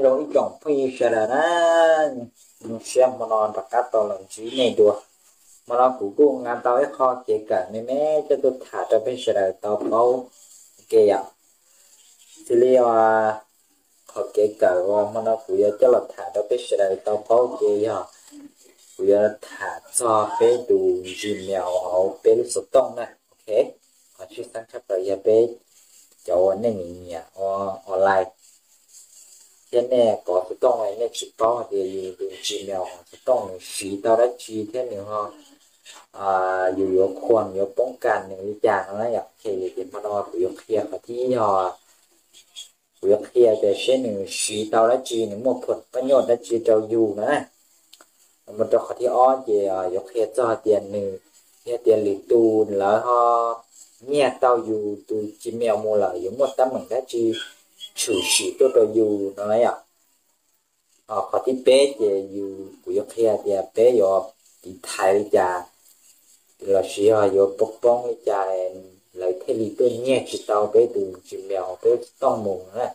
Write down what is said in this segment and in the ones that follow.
Zoo ib tsoom phooj ywg sawv daws na, zoo siab hmo no rov qab tau los ntsib nej dua. Hmo no kuv kuj nqa tau ib qho kev kawm me me coj tuaj tham rau peb sawv daws tau paub ua ke yom. Xws li qhov kev kawm uas hmo no kuv yuav coj los tham rau peb sawv daws tau paub ua ke yog kuv yuav tham txog peb tus Gmail hauv peb lub xov tooj na. Ok, qhov tshwj xeeb tshaj plaws yog peb cov uas nej nyiam nyiam ua online thiab nej kov xov tooj nej tsis paub hais tias yus tus Gmail hauv xov tooj nws siv tau dab tsi thiab nws ho, yus yuav khuam yuav poob kas nws li cas no na yom. Ces hmo no kuv yuav qhia qhov thib ib yog kuv yuav qhia tias seb nws siv tau dab tsi, nws muaj phom pab nyuaj dab tsi rau yus na. Mus rau qhov thib ob ces yuav qhia txog tias nws, yog tias lwm tus lawv ho nyiag tau yus tus Gmail mus lawm yuav muaj teeb meem dab tsi tshwm sim tuaj rau yus no yom. Qhov thib peb ces yus, kuv yuav qhia tias peb yuav tiv thaiv li cas lossis yog yuav poob poob li cas lawv thiaj li tuaj nyiag tsis tau peb tus Gmail hauv peb xov tooj mus na.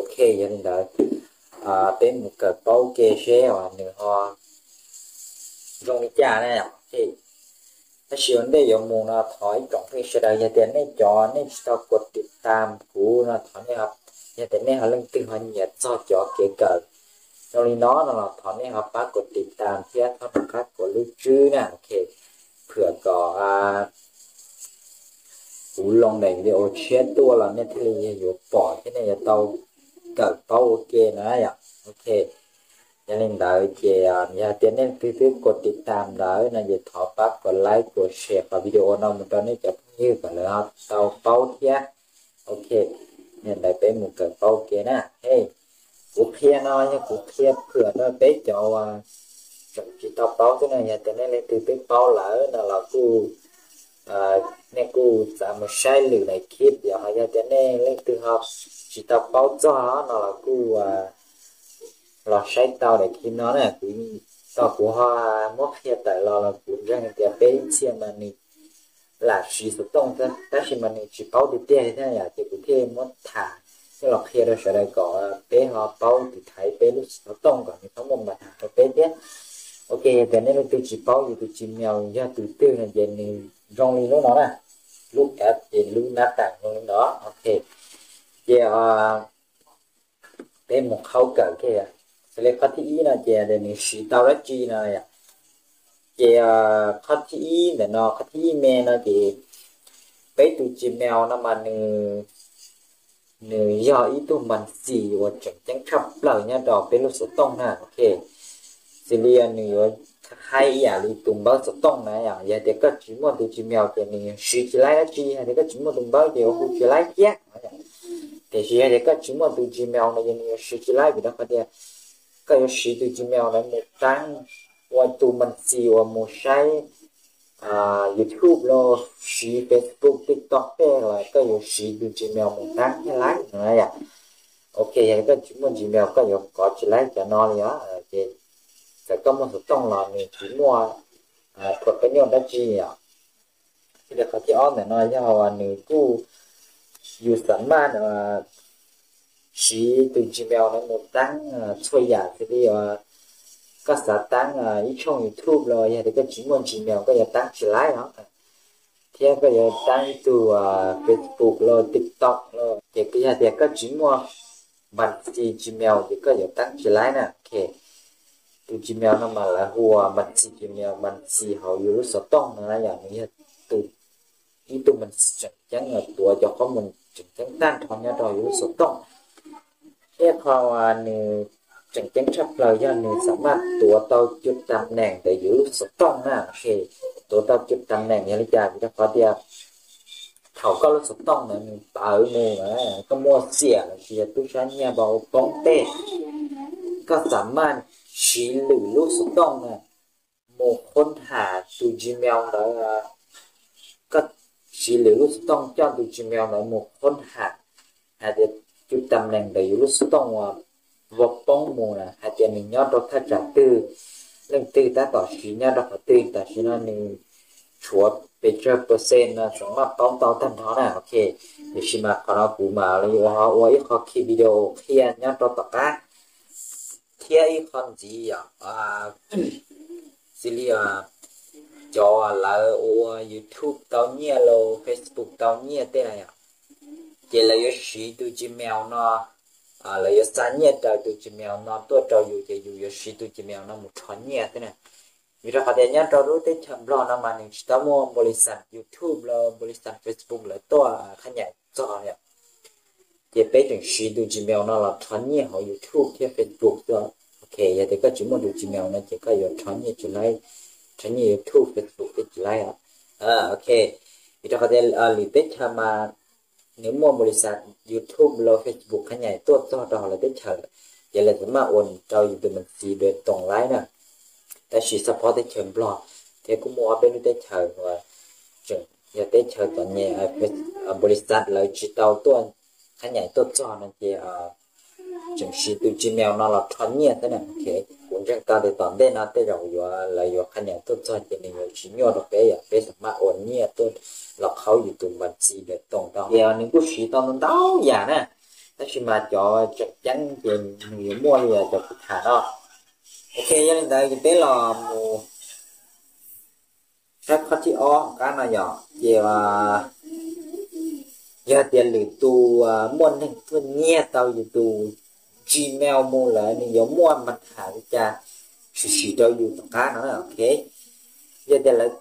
Ok, yog li ntawd peb mus kawm paub ua ke seb nws ho zoo li cas na. Tab sis ua ntej yuav mus no thov ib tsoom phooj ywg sawv daws yog tias nej cov nej tsis tau kov tiv tam kuv no thov nej, yog tias nej ho leej twg ho nyiam txog cov kev kawm zoo li no no los thov nej ho pab kov tiv tam thiab thov rov qab kov lub tswb na. Ok, phwam kom kuv loo daim video tshiab tuaj los nej thiaj li yuav pom thiab nej yuav tau kawm paub ua ke na yom. Ok, yog li ntawd ces yog tias nej leej twg twb kov tiv tam lawm no ces thov pab kov like kov share qhov video no mus rau nej cov phooj ywg kom lawv ho tau paub thiab. Ok, yog li ntawd peb mus kawm paub ua ke na. He, kuv qhia no yog kuv qhia phwam rau peb cov uas tseem tsis tau paub xwb no, yog tias nej leej twg twb paub lawm no los kuj, nej kuj txav mus saib lwm daim clip, yog tias nej leej twg ho tsis tau paub txog no los kuj los saib tau daim clip no na. Kuv, tau kuv ho muab qhia tawm los los kuv ntseeg tias peb ib txhia mas nws lam siv xov tooj tab sis mas nws tsis paub tiag tiag li thiab yom, ces kuv thiaj muab tham thiab los qhia rau sawv daws kom peb ho paub tiv thaiv peb lub xov tooj kom nws txhob muaj npa tham rau peb thiab. Ok, yog tias nej leej twg tsis paub yus tus Gmail yog tus twg no ces nws zoo li lub no na, lub app ces lub nab tas zoo li no. Ok, ces peb mus qhov kawm kiag. Xws li qhov thib ib no ces nws siv tau dab tsi no yom. Ces qhov thib ib ntawm no, qhov thib ib me no ces peb tus Gmail no mas nws, nws yog ib tug mas xis uas tseem ceeb tshaj plaws nyob rau peb lub xov tooj na. Ok, xws li nws yuav haib ib yam li tus npawb xov tooj na yom. Yog tias koj tsis muaj tus Gmail ces nws siv tsis laib dab tsi, hais tias koj tsis muaj tus npawb ces yuav hu tsis laib thiab. Tiam sis yog tias koj tsis muaj tus Gmail no ces nws yuav siv tsis laib vim rau qhov tias koj yuav siv tus Gmail no mus taab ua tus mas xis uas mus saib YouTube los siv Facebook, TikTok tej los koj yuav siv tus Gmail mus taab thiaj laib no yom. Ok, yog koj tsis muaj Gmail koj yuav kov tsis laib cov no li os. Ces txawm koj muaj xov tooj los nws tsis muaj phom pab nyuaj dab tsi yom. Li qhov thib ob ntawm no yog nws kuj, yus xam maj siv tus Gmail no mus taab txhua yam xws li koj xav taab ib tshooj YouTube los yog tias koj tsis muaj Gmail koj yuav taab tsis laib os. Thiab koj yuav taab ib tug Facebook los TikTok los ces yog tias koj tsis muaj mas xis Gmail ces koj yuav taab tsis laib na. Ok, tus Gmail no mas lawv hu ua mas xis Gmail, mas xis hauv yus lub xov tooj no na yom. Nws yog tus, ib tug mas xis tseem ceeb tuav cov qhob mus tseem ceeb tag nrho nyob rau yus lub xov tooj. Thiab qhov nws tseem ceeb tshaj plaws yog nws xam maj tuav tau cov tam neem ntawm yus lub xov tooj na. Ok, tuav tau cov tam neem yog li cas? Vim rau qhov tias thaum koj lub xov tooj ntawd nws pawv mus, koj muaj xiam lossis yog tub sab nyiag npau poob tej, koj xam maj siv lwm lub xov tooj na mus khoob ham tus Gmail ntawd. Koj siv lwm lub xov tooj coj tus Gmail ntawd mus khoob ham hais tias cov tam neem ntawm yus lub xov tooj uas vau poob mus na, hais tias nws nyob rau thaj tsam twg, leej twg tab tom siv nyob rau qhov twg, tam sim no nws tshuav pes tsawg percent no xam maj paub tau tag nrho na. Ok, tiam sis mas qhov no kuv mam li ua, ua ib qho ki video qhia nyob rau tom qab. Thiab ib qho ntxiv yom, xws li cov lawv ua YouTube tau nyiaj los Facebook tau nyiaj tej na yom, ces lawv yuav siv tus Gmail no, lawv yuav xa nyiaj raws tus Gmail no tuaj rau yus ces yus yuav siv tus Gmail no mus rho nyiaj xwb na. Vim rau qhov tias nyob rau lub teb chaws Nplog no mas nws tsis tau muaj npaum li xas YouTube los npaum li xas Facebook lawv tuaj qhab nyaim txog yom. Ces peb tseem siv tus Gmail no los rho nyiaj hauv YouTube thiab Facebook xwb. Ok, yog tias koj tsis muaj tus Gmail no ces koj yuav rho nyiaj tsis laib, rho nyiaj YouTube Facebook thiab tsis laib os. Ok, vim rau qhov tias lwm teb chaws mas nws muaj npaum li xas YouTube los Facebook qhab nyaim tuaj txog rau hauv lawv teb chaws lawm, ces lawv txam maj ua rau yus tus me ntsis dua toos laib na. Tab sis xab phob teb chaws Nplog thiab kuj muaj ob peb lub teb chaws uas tseem yog teb chaws txom nyem, npaum li xas lawv tsis tau tuaj qhab nyaim tuaj txog no ces tseem siv tus Gmail no los rho nyiaj xwb na. Ok, kuv ntseeg tau tias tom ntej no tej zaum yuav lawv yuav qhab nyaim tuaj txog ces nws yuav tsis nyuaj rau peb yom, peb txam maj ua nyiaj tuaj los qhaub yus tus me ntsis dua toos tau. Ces nws kuj siv tau ntau ntau yam na, tab sis mas cov tseem ceeb ces nws yuav muaj li cov kuv tham no. Ok, yog li ntawd ces peb los mus saib qhov thib ob hauv qab no yom, ces yog tias lwm tus muaj neeg tuaj nyiag tau yus tus Gmail mus lawm nws yuav muaj npa thas li cas tshwm sim rau yus tom qab no. Ok, yog tias lawv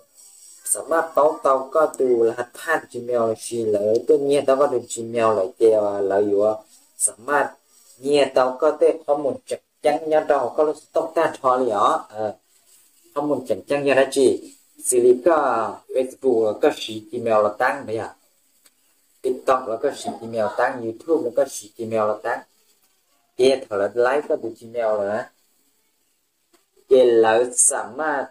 xam maj paub tau koj tus las has phaj Gmail los sis lawv tuaj nyiag tau koj tus Gmail lawm ces lawv yuav xam maj nyiag tau koj tej qhov mus tseem ceeb nyob rau hauv koj lub xov tooj tag nrho li os. Qhov mus tseem ceeb yog dab tsi? Xws li koj Facebook los koj siv Gmail los tab, yog TikTok los koj siv Gmail tab, YouTube los koj siv Gmail los tab, ces thaum lawv laib koj tus Gmail lawm na, ces lawv xam maj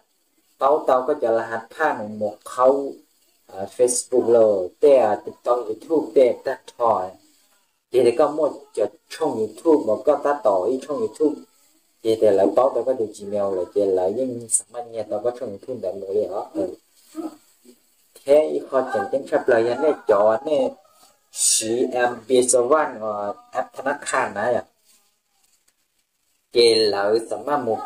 paub tau koj cov las has phaj mus qhaub Facebook los tej TikTok, YouTube tej tag nrho. Ces tias koj muaj cov tshooj YouTube mas koj tab tom ib tshooj YouTube, ces tias lawv paub tau koj tus Gmail lawm ces lawv yeej xam maj nyiag tau koj tshooj YouTube ntawd mus li os. Thiab ib qho tseem ceeb tshaj plaws yog nej cov nej siv M P Seven app tha nab kha na yom, ces lawv xam maj mus,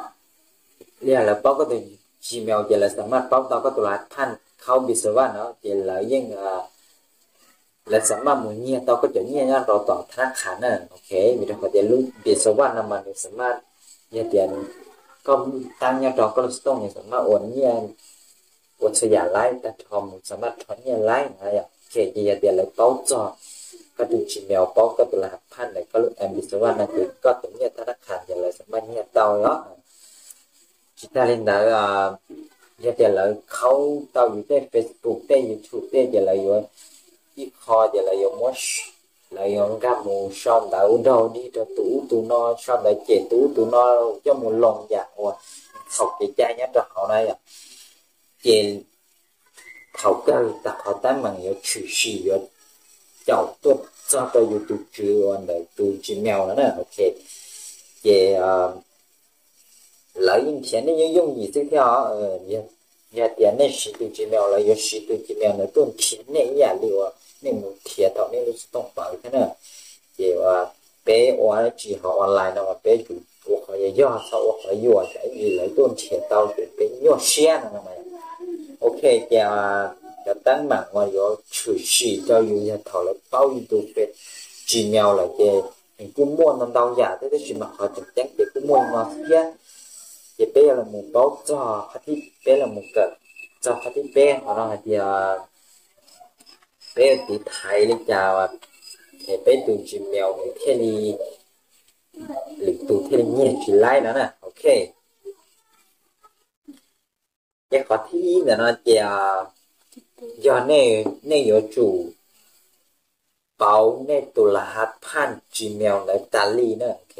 yog lawv paub koj tus Gmail ces lawv xam maj paub tau koj tus las has phaj khaub M P Seven no ces lawv yeej, lawv xam maj mus nyiag tau koj cov nyiaj nyob rau tom tha nab kha na. Ok, vim rau qhov tias lub M P Seven no mas nws xam maj, yog tias koj tab nyob rau koj lub xov tooj nws xam maj ua nyiaj ua txhua yam laib tag nrho, mus xam maj rho nyiaj laib na yom. Ok, ces yog tias lawv paub txog koj tus Gmail, paub koj tus las has phaj ntawm koj lub M P Seven no ces koj tus nyiaj tha nab kha ces lawv xam maj nyiag tau os. Tsis tag li ntawd, yog tias lawv khaub tau yus tej Facebook tej YouTube tej ces lawv yuav, ib qho ces lawv yuav muab, lawv yuav nkag mus sau ntawv ua nraug dig rau tus ub tus no, sau ntawv cem tus ub tus no, coj mus loos yam uas txhaum kev cai nyob rau hauv na yom. Ces thaum kawg tag qhov teeb meem yuav tshwm sim yuav caum tuaj txog rau yus tus tswv uas ntawm tus Gmail no na. Ok, ces lawv yeej nrhiav nej yooj yooj yim xwb thiab os. Yog tias nej siv tus Gmail lawv yuav siv tus Gmail ntawd tuaj nrhiav nej ib yam li uas nej mus nrhiav thaum nej lub xov tooj pawv thiab na. Ces peb ua dab tsi hauv online no mas peb tsum ua qhov yog yog, txhob ua qhov yuam, tsam ib ntsis lawv tuaj nrhiav tau ces peb nyuaj siab no. Ok, ces cov teeb meem uas yuav tshwm sim rau yus yog thaum lawv paub yus tus Gmail lawm ces nws kuj muaj ntau ntau yam thiab, tab sis mas qhov tseem ceeb ces kuj muaj li no thiab. Ces peb yuav los mus paub txog qhov thib, peb los mus kawm txog qhov thib peb, qhov no hais tias peb yuav tiv thaiv li cas es peb tus Gmail nws thiaj li, lwm tus thiaj li nyiag tsis laib no na. Ok, ces qhov thib ib ntawm no ces yog nej, nej yuav tsum pauv nej tus las has phaj Gmail ntawd tas li na. Ok,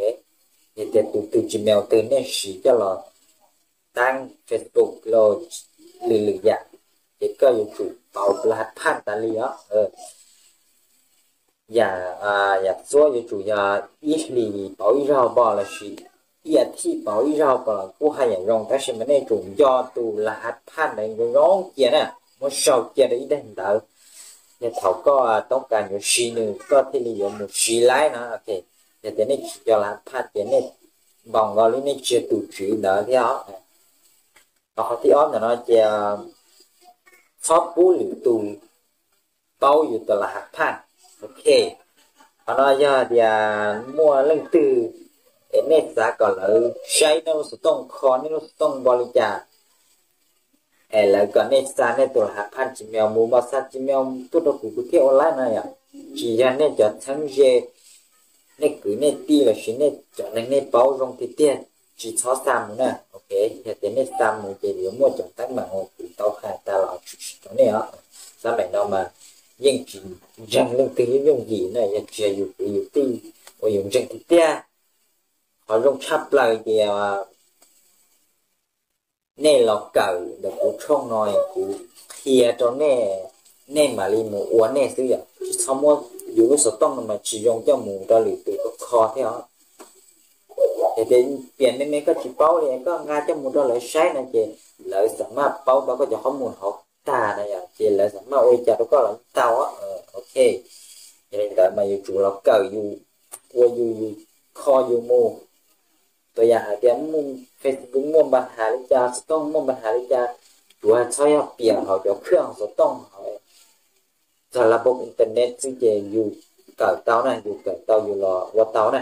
yog tias tus, tus Gmail twg nej siv coj los tab Facebook los lwm lwm yam, ces koj yuav tsum pauv las has phaj tas li os. Yam, yam txhua yuav tsum yog ib hlis pauv ib zaug pom lossis ib as thiv pauv ib zaug pom los kuj haj yam zoo, tab sis mas nej tsum nco tus las has phaj ntawd zoo zoo cia na, muab sau cia rau ib daim ntawv, yog thaum koj toob kas yuav siv nws koj thiaj li yuav mus siv laib no. Ok, yog tias nej tsis nco las has phaj ces nej npaum nkaus li nej tsis yog tus tswv ntawd thiab. Ho qhov thib ob ntawm no ces txhob pub lwm tus paub yus tus las hav phaj. Ok, qhov no yog tias muaj leej twg es nej xav kom lawv saib nej lub xov tooj, kho nej lub xov tooj npaum li cas, es lawv kom nej xa nej tus las hav phaj Gmail mus, mas xa Gmail tuaj rau kuv, kuv thiaj ua laib no yom. Tsis yog nej cov txheeb ze, nej kwv nej tij lossis nej cov neeg nej paub zoo tiag tiag, tsis txhob xa mus na. Ok, yog tias nej xa mus ces yuav muaj cov teeb meem uas kuv tau hais tas los tshwm sim rau nej os. Xab maim no mas yeej tsis ntseeg leej twg yooj yooj yim na, yog tsis yog yus kwv yus tij uas yus ntseeg tiag tiag. Qhov zoo tshaj plaws ces nej los kawm ntawm kuv tshooj no, kuv qhia rau nej, nej mam li mus ua nej xwb yom. Tsis txhob muab, yus lub xov tooj no mas tsis zoo coj mus rau lwm tus kho thiab os. Yog tias piam me me koj tsis paub li koj nqa coj mus rau lawv saib no ces lawv xam maj paub tau koj cov qhob mus hauv tag na yom, ces lawv xam maj ua li cas rau koj los tau. Ok, yog li ntawd mas yuav tsum los kawm yus, ua yus, yus kho yus mus. Tus yam hais tias muaj Facebook muaj npa has li cas, xov tooj muaj npa has li cas, tsuav txhob yog piam hauv cov khaj hauv xov tooj, txog la bob internet xwb ces yus kawm tau na, yus kawm tau yus los ua tau na.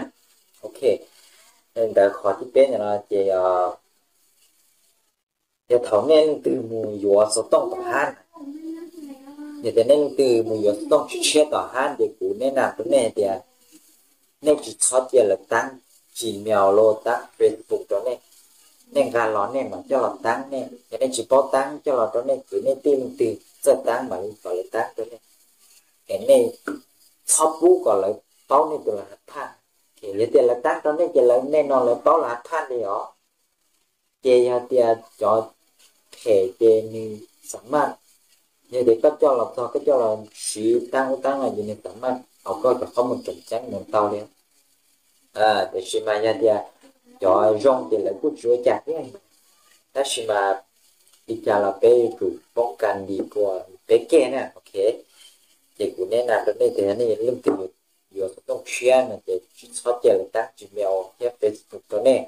Ok, ntawd qhov thib peb ntawm no ces yog thaum nej leej twg mus yuav xov tooj tom hab, yog tias nej leej twg mus yuav xov tooj tshiab tom hab ces kuv neb na rau nej hais tias nej tsis txhob cia lawv taab Gmail los taab Facebook rau nej. Nej nqa los nej mam coj los taab nej, yog nej tsis paub taab coj los rau nej kwv nej tij leej twg txawj taab mam li kom lawv taab rau nej. Es nej txhob pub kom lawv paub nej tus las hav phaj. Yog tias lawv taab rau nej ces lawv, nej no lawv paub las hav phaj li os. Ces yog tias cov phem ces nws xam maj, yog tias koj coj los txog koj coj los siv taab ub taab no ces nws xam maj hauv koj cov qhob mus tseem ceeb mus tau li. Tiam sis mas yog tias cov zoo ces lawv kuj tsis ua cas thiab, tab sis mas li cas los peb yuav tsum poob kas dim kuas peb kiag na. Ok, ces kuv neb na rau nej tias yog nej leej twg yuav xov tooj tshiab no ces tsis txhob cia lawv taab Gmail thiab Facebook rau nej.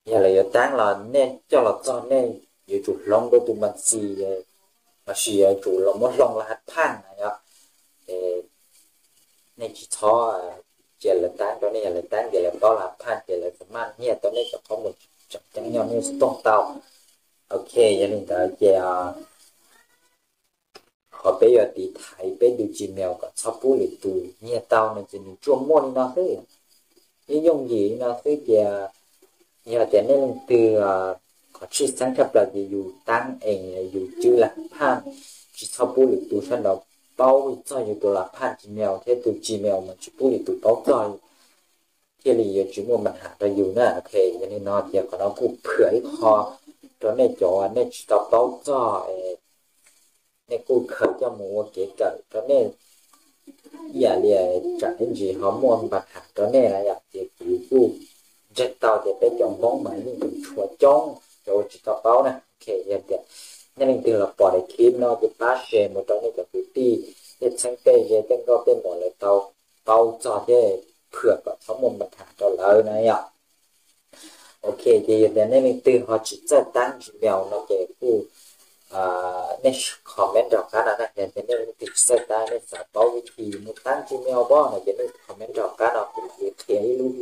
Yog lawv yuav taab los nej coj los txog nej yuav tsum hloov dua tus mas xis, lossis yuav tsum los muab hloov las hav phaj na yom. Nej tsis txhob cia lawv taab rau nej, yog lawv taab ces lawv paub las hav phaj ces lawv xam maj nyiag tau nej cov qhob mus tseem ceeb nyob nej xov tooj tau. Ok, yog li ntawd ces qhov peb yuav tiv thaiv peb tus Gmail kom txhob pub lwm tus nyiag tau no ces nws tsuas muaj li no xwb, ib yooj yim li no xwb ces yog tias nej leej twg, qhov tshwj xeeb tshaj plaws ces yus taab es yus cwb las phaj, tsis txhob pub lwm tus sawv daws paub txog yus tus las phaj Gmail thiab tus Gmail mas tsis pub lwm tus paub txog thiaj li yuav tsis muaj npa has rau yus na. Ok, yog li no ces qhov no kuj phwam ib qho rau nej cov nej tsis tau paub txog, nej kuj khaws coj mus ua kev kawm rau nej ib yam li tsam ib ntsis ho muaj npa has rau nej na yom. Ces kuv kuj ntseeg tau tias peb cov Hmoob mas yeej tseem tshuav coob cov uas tsis tau paub na. Ok, yog tias nej leej twg los pom daim clip no ces pab share mus rau nej cov kwv tij, tej txheeb tej ze, tej nkauj tej muam lawv tau paub txog thiab phwam kom txhob muaj npa has rau lawv na yom. Ok, ces yog tias nej leej twg ho tsis txawj taab Gmail no ces kuj nej comment nraum qab no na. Yog tias nej leej twg tsis txawj taab, nej xav paub vib thi mus taab Gmail pob no ces nej comment nraum qab no kuv mam li qhia ib lub,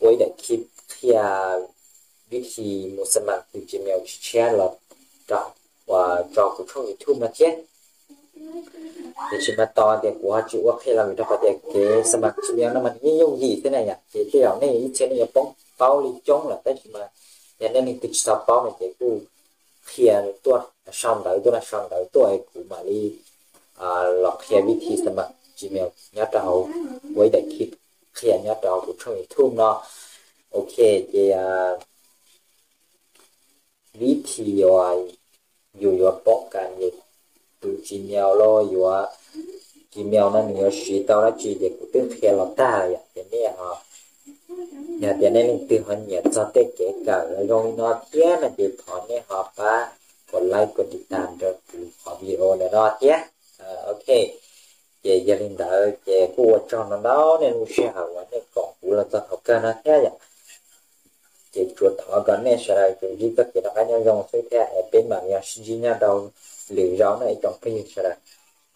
ua ib daim clip qhia vib thi mus xab mas tus Gmail tshiab los rau, uas tso kuv tshooj YouTube no thiab. Tiam sis mas tos tias kuv ho tsis ua qhia los vim rau qhov tias kev xab mas Gmail no mas nws yeej yooj yim xwb na yom, ces tej zaum nej ib txhia nej yuav poob paub li coob lawm, tab sis mas yog nej leej twg tsis tau paub no ces kuj qhia tuaj sau ntawv tuaj, sau ntawv tuaj es kuv mam li los qhia vib thi xab mas Gmail nyob rau hauv, ua ib daim clip qhia nyob rau hauv kuv tshooj YouTube no. Ok, ces vib thi uas yus yuav poob kas yus tus Gmail los yuav Gmail no nws yuav siv tau dab tsi ces kuv twb qhia los tag lawm yom. Ces nej ho, yog tias nej leej twg ho nyiam txog tej kev kawm zoo li no thiab no ces thov nej ho pab kom like kom tiv tas rau kuv qhov video ntawm no thiab. Ok, ces yog li ntawd ces kuj ua tsaug ntau ntau nej lub sij hawm uas nej koom kuv los txog thaum kawg no thiab yom. tsuas thov kom nej sawv daws tsuas ntsib txoj kev noj qab nyob zoo xwb thiab es peb mam yog sib ntsib nyob rau lwm zaus na ib tsoom phooj ywg sawv daws.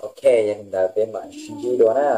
Ok, yog li ntawd peb mam sib ntsib dua na.